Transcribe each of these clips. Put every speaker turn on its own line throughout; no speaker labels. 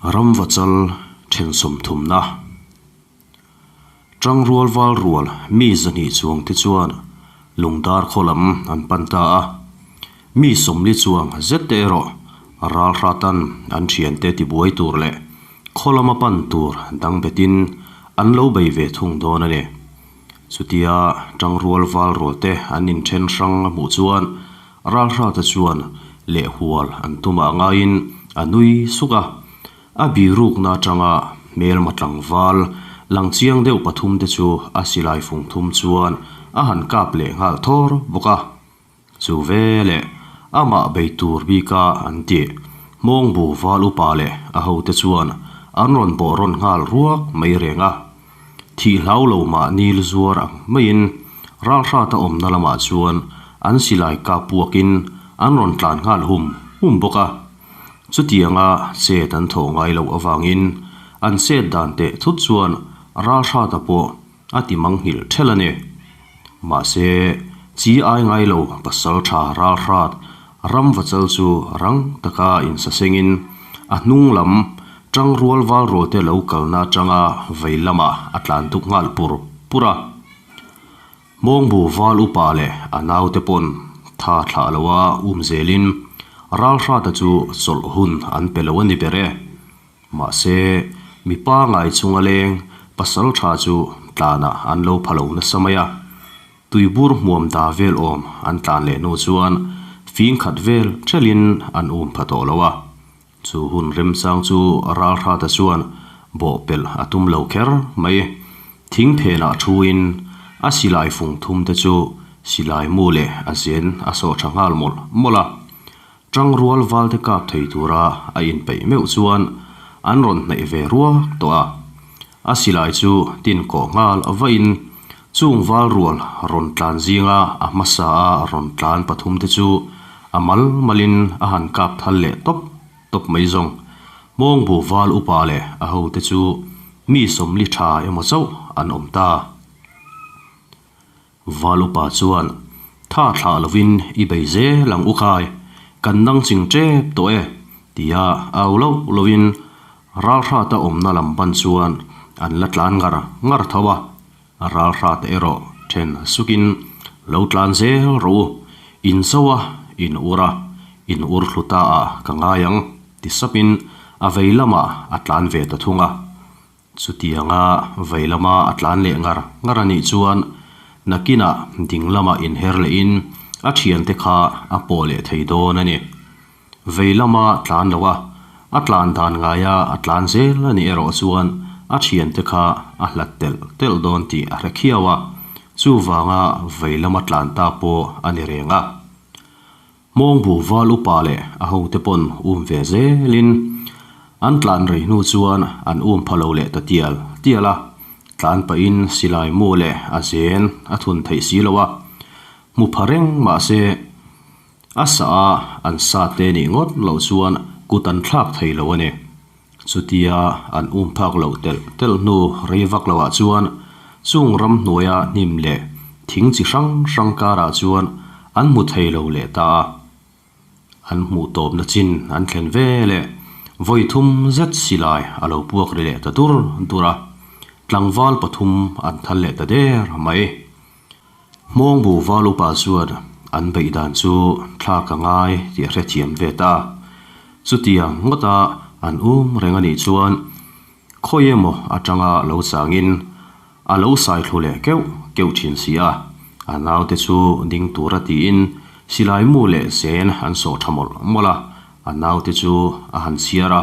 Ramvachal then sawmthumna Tangrual val rual mi zahnih chuang te chuan lungdar khaw lam an pan ta a. Mi sawmli chuang zet te erawh ral hratan an thiante tibuai tur leh khaw lama pan tur dang betin an lo bei ve thung dawn a ni. Chutia tangrual val rual te an inthen hrang a hmuh chuan Ralhrata chuan lehhual an tumah ngaiin a nui suk a. A birukna atanga hmelma tlangval lang chiang deuh pathum te chu a silai fung thum chuan a han kap leh nghal thawr bawk a. Chu veleh amah bei tur bika an tih Hmawngbu val upa leh a hote chuan an rawn bawh rawn nghal ruak mai reng a. Thih hlau lo mahni lu zuar ang maiin Ralhrata awmna lamah chuan an silai kap puakin an rawn tlan nghal hum hum bawk a. Chutianga chet an thawh ngai loh avangin an chet dan teh thut chuan Ralhrata pawh a ti mang nghilh ṭhelh a ni. Mahse, chi ai ngai lo pasal ṭha Ralhrat Ramvachal chu rang taka insasengin a hnung lam ṭangrual valrualte lo kalna aṭanga vei lamah a tlan duk nghal pur pur a. Hmawngbu val upa leh a naute pawn tha thlah loa um zelin Ralhrata chu chawlh hun an pe lo a ni ber e. Mahse, mipa ngai chunga leng pasal tha chu tlanah an lo pha lo nasa mai a. Tuibur hmuam da vel awm an tlan leh hnu chuan fing khat vel thelin an um pha tawh lo a. Chu hun remchang chu Ralhrata chuan bawhpelh a tum lo kher mai. Thing phenah thuin a silai fung thum te chu silai mu leh a zen a sawh tha nghal mawlh mawlh a. Tangrual valte kap thei tura a inpeih meuh chuan an rawn hnaih ve ruak tawh a. A silai chu tin kawh nghal vain chung val rual rawn tlan zinga a hmasa a rawn tlan pathum te chu a mal malin a han kap thal leh tawp tawp mai zawng. Hmawngbu val upa leh a hote chu mi sawmli tha emaw chauh an awm ta. Val upa chuan, Tha thlah lovin i bei zel ang u khai, kan nang ching tep tawh e, tia au loh lovin Ralhrata awmna lam pan chuan an la tlan ngar ngar tho a. Ralhrata erawh then sukin, Lo tlan zel rawh u, in zo a, in ur a, in ur thlu ta ah ka ngai ang, ti sapin a vei lamah a tlan ve ta thung a. Chutianga vei lama a tlan leh ngar ngar a nih chuan nakinah ding lamah inher lehin a thiante kha a pawh leh thei dawn a ni. Vei lama tlan lo a, a tlan dan ngaia a tlan zel a nih erawh chuan a thiante kha a hlat telh telh dawn tih a hre khiau a, chuvanga vei lama tlan ta pawh a ni reng a. Hmawngbu val upa leh a hote pawn um ve zelin an tlan rei hnu chuan an um pha lo leh ta tial tial a, tlan pahin silai mu leh a zen a thun theih si lo a, hmu pha reng mahse a sah a an sa te nih ngawt loh chuan kut an thlak thei lo a ni. Chutia an um phak loh telh telh hnu rei vak loah chuan chung ramhnuaia hnim leh thing chi hrang hrang karah chuan an hmu thei lo leh ta a. An hmuh tawpna chin an thlen ve leh vawi thum zet silai a lo puak ri leh ta dur dur a, tlangval pathum an thal leh ta der mai. Hmawngbu val upa chuan an beih dan chu thlak a ngai tih a hrethiam ve ta. Chutiang ngawta an um reng a nih chuan khawi emaw atanga lo changin a lo sai thlu leh keuh keuh thin si a, a naute chu ding tura tiin silai mu leh zen an sawh tha mawlh mawlh a, a naute chu a han chhiar a,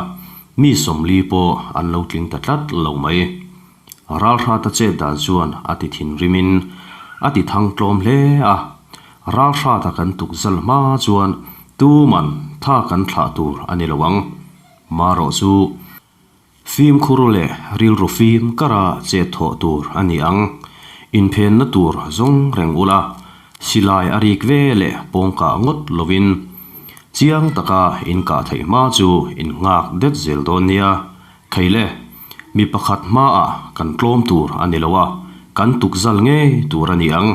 mi sawmli pawh an lo tling ta tlat lo mai. Ralhrata chet dan chuan a ti thinrimin a ti thang tlawm hle a, Ralhrata kan tuk zal hma chuan tuman tha kan thlah tur a ni lo ang. Marawh chu fimkhur leh rilru fim kara chet thawh tur a ni ang. Inphenna tur zawng reng ula, silai a rik ve leh pawngkah ngawt lovin chiang taka inkah theih hma chu innghak det zel dawn nia. Thei le, mi pakhat hmaah kan tlawm tur a ni lo a, kan tukzal ngei tur a ni ang,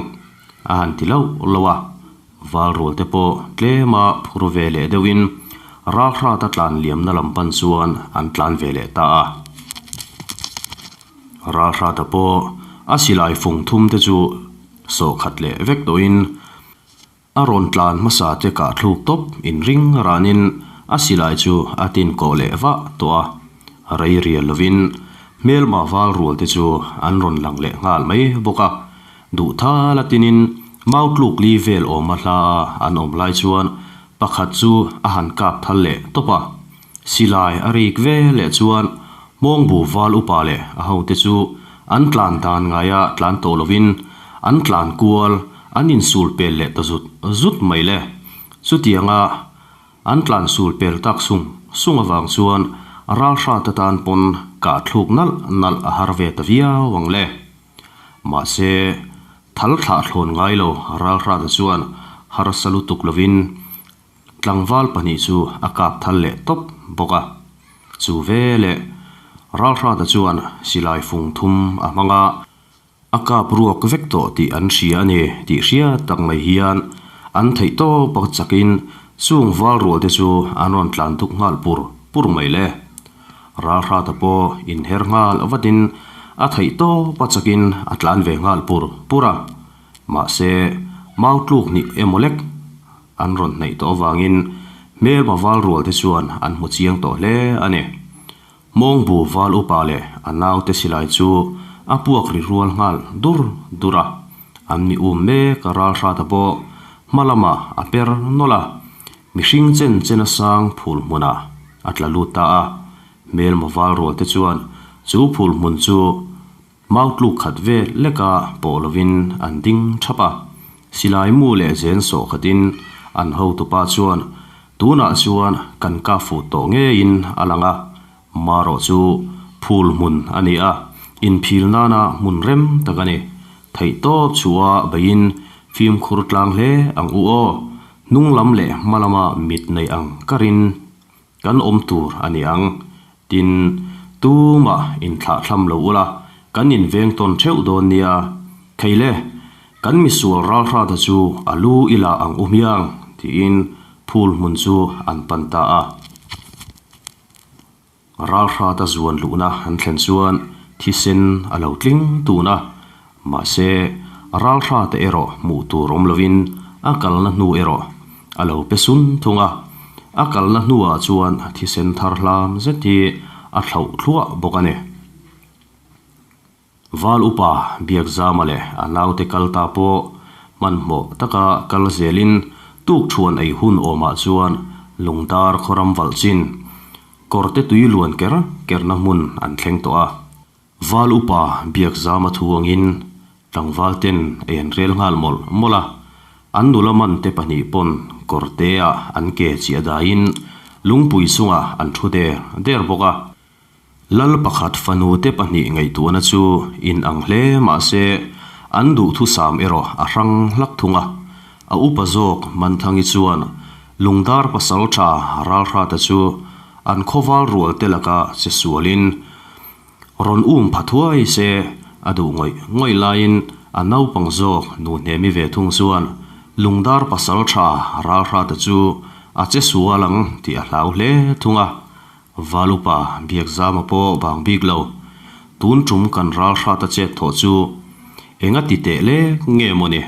a han ti loh loh a. Valrual te pawh tlema phur ve leh deuhin Ralhrata tlan liamna lam pan chuan an tlan ve leh ta a. Ralhrata pawh a silai fung thum te chu sawh khat leh vek tawhin a rawn tlan hmasa te kah thluk tawp inring ranin a silai chu a tin kawh leh vah tawh a. Rei rial lovin hmelma val rual te chu an rawn lang leh nghal mai bawk a. Duh thal a tinin mau tluk li vel awma hla a an awm lai chuan pakhat chu a han kap thal leh tawp a. Silai a rik ve leh chuan Hmawngbu val upa leh a hote chu an tlan dan ngaia tlan tawh lovin an tlan kual an insul pel leh ta zut zut mai le. Chutianga an tlan sul pel tak sung sung avang chuan ralhrat atan pawn kah thluk nalh nalh a har ve ta viau ang le. Mahse, thal thlah thlawn ngai lo ralhrata chuan harsa lutuk lovin tlangval pahnih chu a kap thal leh tawp bawk a. Chu veleh ralhrata chuan silai fung thum a hmang a, a kap ruak vek tawh tih an hria a ni tih hriat tak mai hian an theih tawp a chakin chung val rual te chu an rawn tlan tuk nghal pur pur mai le. Ralhrata pawh inher nghal vatin a theih tawp a chakin a tlan ve nghal pur pur a. Mahse, mau tluk hnih emaw lek an rawn hnaih tawh avangin hmelma val rual te chuan an hmu chiang tawh hle a ni. Mawngbu val upa leh a naute silai chu a puak ri rual nghal dur dur a. An mi um mek a Ralhrata pawh hma lamah a per nawlh a. Mihring chen chen a sang phul hmunah a tla lut ta a, hmelma val rual te chuan chu phul hmun chu mau tluk khat vel leka pawh lovin an ding thap a. Silai mu leh zen sawh khatin an hotupa chuan tunah chuan kan ka fuh tawh ngeiin a lang a, marawh chu phul hmun a ni a, inphil nana hmun rem tak a ni. Theihtawp chhuah beiin fimkhur tlang hle ang u aw. Hnung lam leh hma lama mit nei ang karin kan awm tur a ni ang. Tin, tumah inthlah thlam lo ula, kan inveng tawn theuh dawn nia. Thei le, kan misual ralhrata chu a lu i la ang u hmiang, tiin phul hmun chu an pan ta a. Ralhrata zuan luhna an thlen chuan thisen a lo tling tun a, mahse ralhrate erawh hmuh tur awm lovin a kalna hnu erawh a lo pe sun thung a, a kalna hnuah chuan thisen thar hlam zet hi a thlauh thluah bawk a ni. Val upa Biakzama leh a naute kal ta pawh hmanhmawh taka kal zelin tukthuan ei hun awmah chuan Lungdar khawram valh chin kawrte tui luan ker kerna hmun an thleng tawh a. Val upa Biakzama thu angin tlangval ten ei an rel nghal mawlh mawlh a, an nula man te pahnih pawn kawrteah an ke chiah daiin lungpui chungah an thu der der bawk a. Lal pakhat fanu te pahnih ngaihtuahna chu in ang hle mah se an duhthusam erawh a hrang hlak thung a. A upa zawk Manthangi chuan Lungdar pasal tha Ralhrata chu an khawval rual te laka che sualin rawn um pha thuai se a duh ngawih ngawih laiin a naupang zawk nu hnemi ve thung chuan Lungdar pasal tha Ralhrata chu a che sual ang tih a hlau hle thung a. Valupa Biakzama pawh bang bik lo. Tun tum kan ral hrat a chet thawh chu enga ti teh lek nge mawni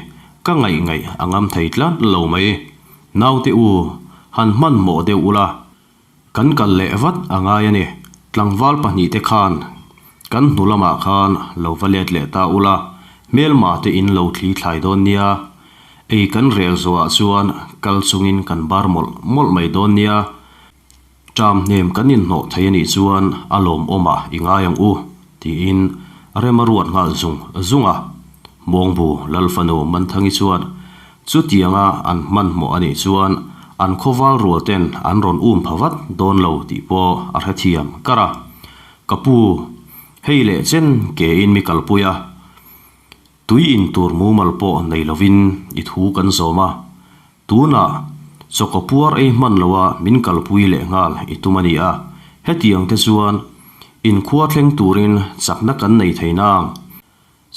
ka ngaih ngaih a ngam thei tlat lo mai. Naute u, han hmanhmawh deuh ula, kan kal leh vat a ngai a ni. Tlangval pahnihte khan kan hnu lamah khan lo va let leh ta ula, hmelma te in lo thli thlai dawn nia. Ei kan rel zawhah chuan kal chungin kan bar mawlh mawlh mai dawn nia. Ṭam hnem kan inhnawh thei a nih chuan a lawmawmah i ngai ang u, tiin rem a ruat nghal zung zung a. Mawngbu Lalfanu Manthangi chuan chutianga an hmanhmawh a nih chuan an khawval rual ten an rawn um pha vat dawn lo tih pawh a hrethiam kar a. Ka pu, hei leh chen kein mi kalpui a. Tui in tur mumal pawh nei lovin i thu kan zawm a. Tunah chawkaw puar ei hman loa min kalpui leh nghal i tum a ni a, hetiang te chuan inkhua thleng turin chakna kan nei thei nang.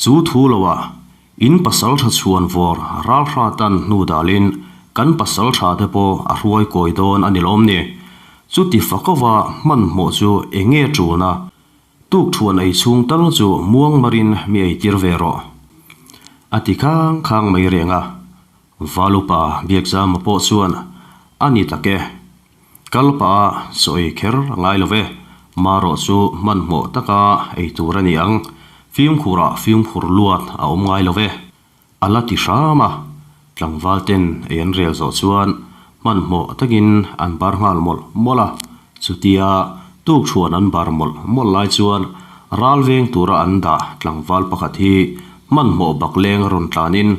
Chu thu loah in pasaltha chhuan vawr ralhra tan hnu dalin kan pasaltha te pawh a hruai kawi dawn a ni lawm ni. Chuti fakova hmanhmawh chu eng nge ṭun a? Tukthuan ei chhung tal chu muang marin mi eitir ve rawh. A ti khang khang mai reng a. Valupa Biakzama pawh chuan a ni tak e. Kal pah a chaw ei kher a ngai lo ve. Marawh chu hmanhmawh taka ei tur a ni ang. Fimkhurah fimkhur luat a awm ngai lo ve. A la ti hram a, tlangval ten ei an rel zawh chuan hmanhmawh takin an bar nghal mawlh mawlh a, chutia tukthuan an bar mawlh mawlh lai chuan ral veng tura an dah tlangval pakhat hi hmanhmawh bak leng a rawn tlanin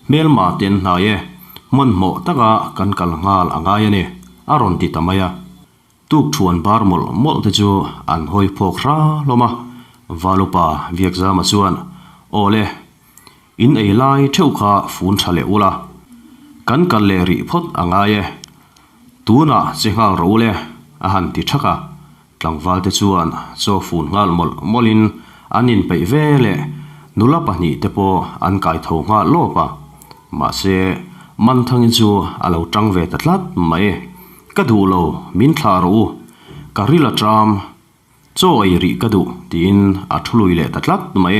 hmelma te an hnai e, hmanhmawh taka kan kal nghal a ngai a ni, a rawn ti ta mai a. Tukthuan bar mawlh mawlh te chu an hawi phawk hra hlawm a, Valupa Viakzama chuan, Aw le, in ei lai theuh kha fun tha leh ula, kan kal leh rih phawt a ngai e, tunah che nghal rawh ule, a han ti thak a. Tlangval te chuan chaw fun nghal mawlh mawlhin an inpeih ve leh nula pahnih te pawh an kai tho nghal lawp a, mahse Manthangi chu a lo tang ve ta tlat mai. Ka duh lo, min thlah rawh u. Ka ril a ṭam, chaw ei rih ka duh, tiin a thu lui leh ta tlat mai.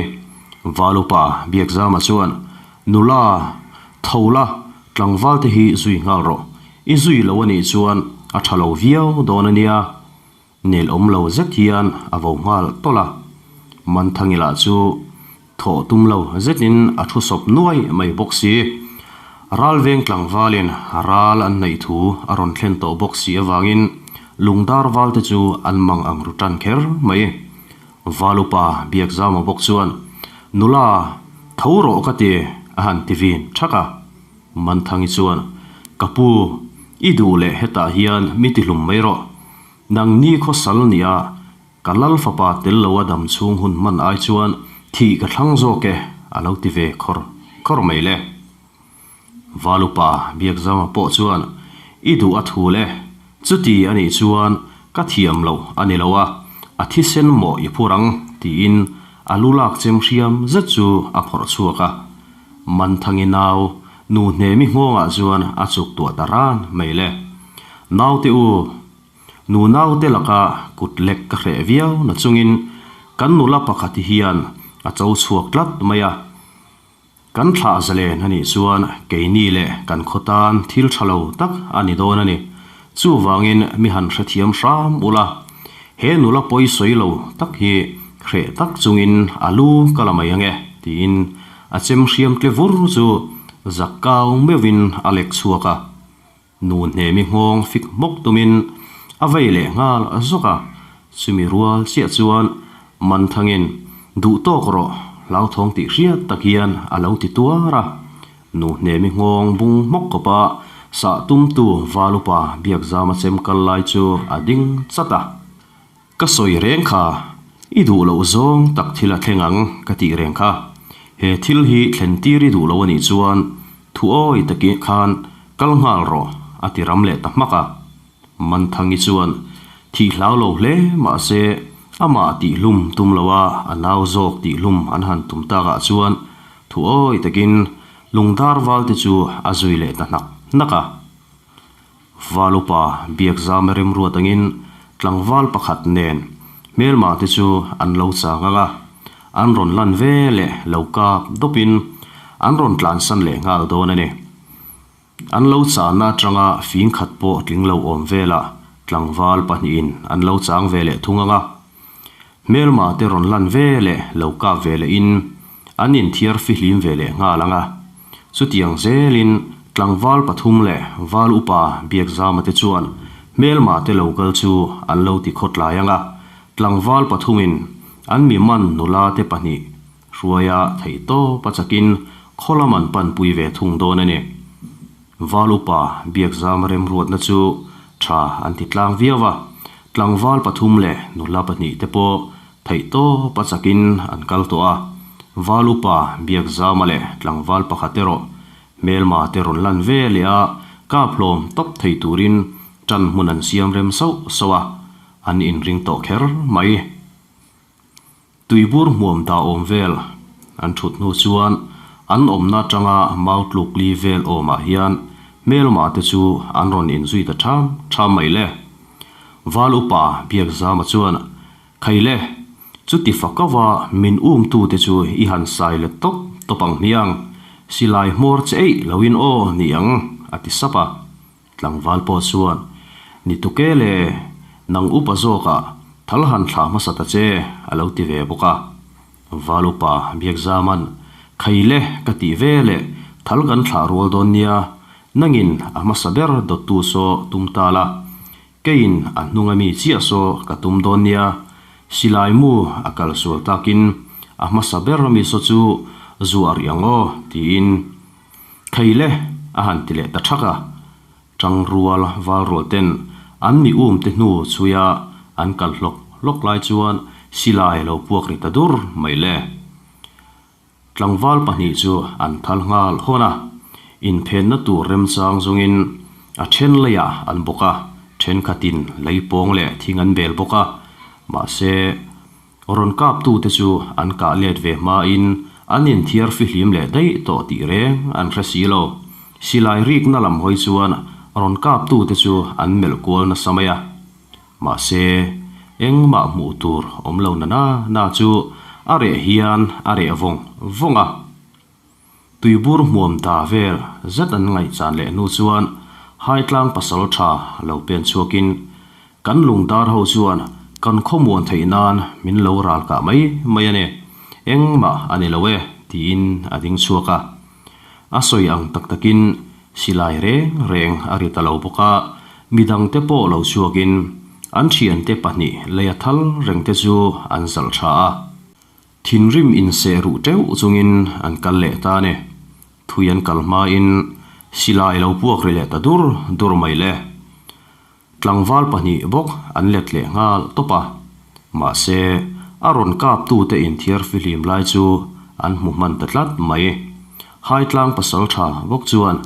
Valupa Biakzama chuan, Nula, tho la, tlangval te hi zui nghal rawh. I zui lo a nih chuan a ṭha lo viau dawn a nia. Nel awm lo zet hian a vo nghal tawlh a. Manthangi lah chu thawh tum lo zetin a thu sawp nuai mai bawk si. Ralveng tlangvalin ral an neih thu a rawn thlen tawh bawk si avangin lungdar valte chu an mang ang ru tan kher mai. Valupa Biakzama bawk chuan, Nula, tho rawh ka ti, a han ti vin thak a. Manthangi chuan, Ka pu, i duh leh hetah hian mi tihlum mai rawh. Nangni khawsal nia ka lal fapa tel lo a dam chhung hun hman ai chuan thih ka thlang zawk e, a lo ti ve khawr khawr mai le. Valupa Biakzama pawh chuan, I duh a thul e, chuti a nih chuan ka thiam loh a ni lo a, a thisen maw i phur ang, tiin a lu lak chem hriam zet chu a phawrh chhuak a. Manthangi nau, nu hnemi nghawngah chuan a chuk tuah ta ran mai le. Naute u, nu naute laka kut lek ka hreh viau na chungin kan nula pakhat hi hian a cho chhuak tlat mai a. Kan thlah zalen a nih chuan keini leh kan khaw tan thil tha lo tak a ni dawn a ni. Chuvangin mi han hrethiam hram ula, he nula pawi sawi lo tak hi hreh tak chungin a lu ka la mai ange, tiin a chem hriam tle vur chu zak kau meuhin a lek chhuak a. Nu hnemi nghawng fik hmawk tumin a vei leh nghal zawk a, chumi rual chiah chuan Manthangin duh tawk rawh hlauthawng tih hriat tak hian a lo ti tuar a. Nu hnemi nghawng bung hmawk khawpa sah tumtu Valupa Biakzama chem kal lai chu a ding chat a. Ka sawi reng kha, i duh loh zawng tak thil a thleng ang ka tih reng kha. He thil hi thlen tir i duh lo a nih chuan thu awi taki khan kal nghal rawh a ti ram leh ta hmak a. Manthangi chuan thih hlau lo hle mahse amah tihhlum tum lo a a nau zawk tihhlum an han tum takah chuan thu awi takin lungdar valte chu a zui leh ta hnak hnak a. Val upa Biakzama remruat angin tlangval pakhat nen hmelma te chu an lo chang ang a, an rawn lan ve leh lo kap dawpin an rawn tlansan leh nghal dawn a ni. An lo channa atanga fing khat pawh tling lo awm velah tlangval pahnihin an lo chang ve leh thung ang a. Hmelma te rawn lan ve leh lo kap ve lehin an inthiar fihlim ve leh nghal ang a. Chutiang zelin tlangval pathum leh val upa Biakzama te chuan hmelma te lo kal chu an lo ti khawtlai ang a. Tlangval pathumin an mi man nula te pahnih Hruaia theihtawp a chakin khaw lam an panpui ve thung dawn a ni. Val upa Biakzama remruatna chu tha an ti tlang viau a, tlangval pathum leh nula pahnih te pawh theihtawp a chakin an kal tawh a. Val upa Biakzama leh tlangval pakhat erawh hmelma te rawn lan ve leh a, kap hlawm tawp thei turin tan hmun an siam rem sauh sauh a, an inring tawh kher mai. Tuibur hmuam dah awm vel an thut hnu chuan an awmna atanga mau tluk li vel awmah hian hmelma te chu an rawn inzui ta tham tham mai le. Val upa Biakzama chuan, Khaile, chuti fakauva min umtute chu i han sai let tawp tawp ang hmiang, silai hmawr che eih loin aw ni ang, a ti sap a. Tlangval pawh chuan, Ni tuke le, nang upa zawkah thal han thlah hmasa ta che, a lo ti ve bawk a. Val upa Biakzaman, Khaile ka tih ve leh thal kan thlah rual dawn nia, nangin a hmasa ber dawttu saw tum ta la, keiin a hnunga mi chiah saw ka tum dawn nia, silai mu a kal sual takin a hmasa ber mi saw chu zuah rih ang aw, tiin Khaile a han ti leh ta thak a, Tangrual Valrual ten an mi um te hnu chhuia an kal hlawk hlawk lai chuan silai lo puak ri ta dur mai le. Tlangval pahnih chu an thal nghal hawn a, inphenna tur remchang zawngin a then leiah an bawk a, thenkhatin lei pawng leh thing an bel bawk a, mahse, Rawn kaptute chu an kah let ve hmain an inthiar fihlim leh daih tawh tih reng an hre si lo. Silai rikna lam hawi chuan rawn kaptute chu an melh kual nasa mai a. Mahse, engmah hmuh tur awm lo na na na chu a reh hian a reh vawng vawng a. Tuibur hmuam ta vel zet an ngaihchan leh hnu chuan Haitlang pasal tha lo pen chhuakin kan lungdar ho chuan kan khawmuan theih nan min lo ral kah mai mai a ni, engmah a ni lo e tiin a ding chhuak a. A sawi ang tak takin silai reng reng a ri ta lo bawk a, midangte pawh lo chhuakin an thiante pahnih leia thal rengte chu an zalh tha a. Thinrim inseh ruh teuh chungin an kal leh ta a ni. Thui an kal hmain silai lo puak ri leh ta dur dur mai le. Tlangval pahnih bawk an let leh nghal tawp a. Mahse, a rawn kaptute inthiar fihlim lai chu an hmu hman ta tlat mai. Haitlang pasaltha bawk chuan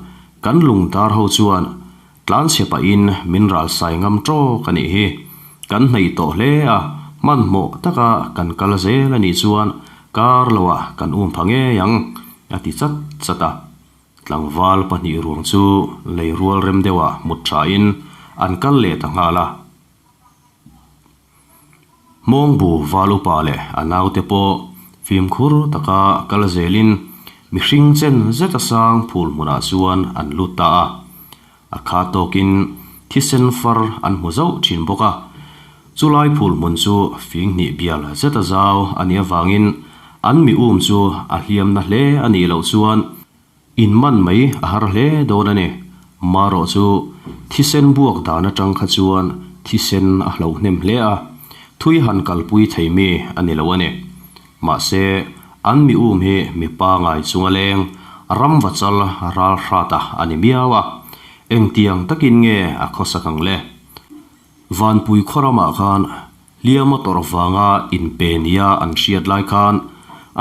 kan lungdar ho chuan Tlanchhe pahin min ral sai ngam tawk a nih hi. Kan hnaih tawh hle a, hmanhmawh taka kan kal zel a nih chuan kar loah kan um pha ngei ang, a ti chat chat a. Tlangval pahnih ruang chu lei rual rem deuhah mut thain an kal leh ta nghal a. Hmawngbu val upa leh a naute pawh fimkhur taka kal zelin mihring chen zeta sang phul hmunah chuan an lut ta a. A kha tawkin thisen far an hmu zauh thin bawk a. Chulai phul hmun chu fing hnih bial zeta zau a nih avangin an mi um chu a hliamna hle a nih loh chuan In man mai a har hle dawn a ni. Marawh chu thisen buak dan atang kha chuan thisen a hlo hnem hle a, thui han kalpui thei mi a ni lo a ni. Mahse, an mi um hi mi pangai chunga leng ramva chal ral hrat a a ni miau a, engtiang takin nge a khawsak ang le? Vanpui khaw ramah khan hliam a tawrh vanga inpe nia an hriat lai khan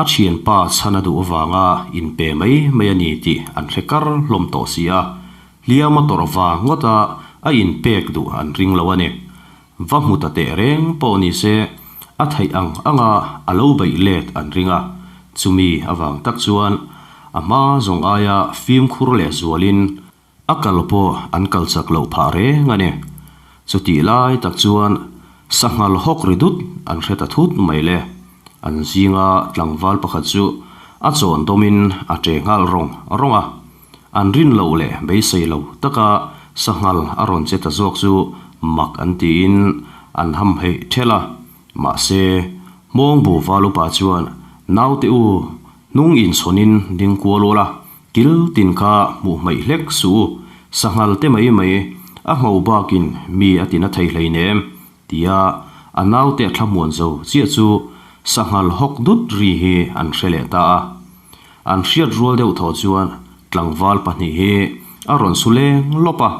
a thianpa chhan a duh avanga inpe mai mai a ni tih an hre kar hlawm tawh si a, hliam a tawrh vang ngawta a inpek duh an ring lo a ni. Va hmu ta teh reng pawh ni se a theih ang anga a lo beih let an ring a, chumi avang tak chuan a hma zawng aia fimkhur leh zualin A kal pawh an kal chak loh phah reng a ni. Chutih lai tak chuan sanghal hawk ri dut an hre ta thut mai le. An zinga tlangval pakhat chu a chawn dawmin a che nghal rawng rawng a. An rin loh leh beisei lo taka sanghal a rawn che ta zawk chu mak an tiin an ham heih thelh a. Mahse, Hmawngbu Valupa chuan naute u hnung inchhawnin ding kual ul a, Kil tin kha hmuh hmaih hlek suh u, sanghal te mai mai a ngho bakin mi a tina thei hleinem, tia a naute a thlamuan zo chiah chu sanghal hawk dut ri hi an hre leh ta a. An hriat rual deuh thaw chuan tlangval pahnih hi a rawn su leng lawp a,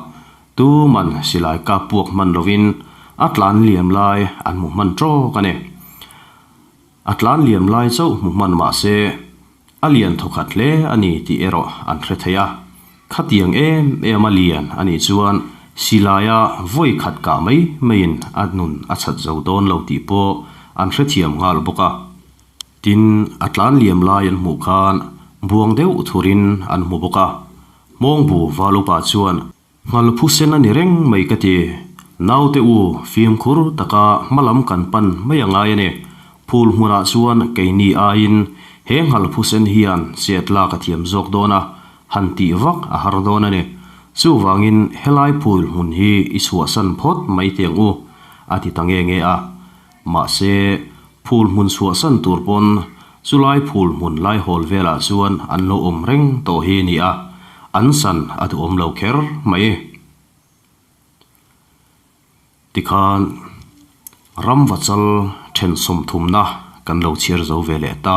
tuman silai kap puak hman lovin a tlan liam lai an hmu hman tawk a ni. A tlan liam lai chauh hmu hman mah se, a lian thawkhat hle a ni tih erawh an hre thei a. Khatiang em em a lian a nih chuan silaia vawi khat kah mai maiin a nun a chhat zo dawn lo tih pawh an hrethiam nghal bawk a. Tin, a tlan liam lai an hmuh khan buang deuh thurin an hmu bawk a. Hmawngbu Valupa chuan Nghalphu sen a ni reng mai ka ti. Naute u, fimkhur taka hmalam kan pan mai a ngai a ni. Phul hmunah chuan keini aiin he nghalphusen hian chet lak a thiam zawk dawn a, han tih vak a har dawn a ni. Chuvangin helai phul hmun hi i chhuahsan phawt mai tiang u, a ti ta nge nge a. Mahse, phul hmun chhuahsan tur pawn chulai phul hmun lai hawl velah chuan an lo awm reng tawh hi a ni a, an san a duhawm lo kher mai. Tikhan ramvachal then sawmthumna kan lo chhiar zo ve leh ta.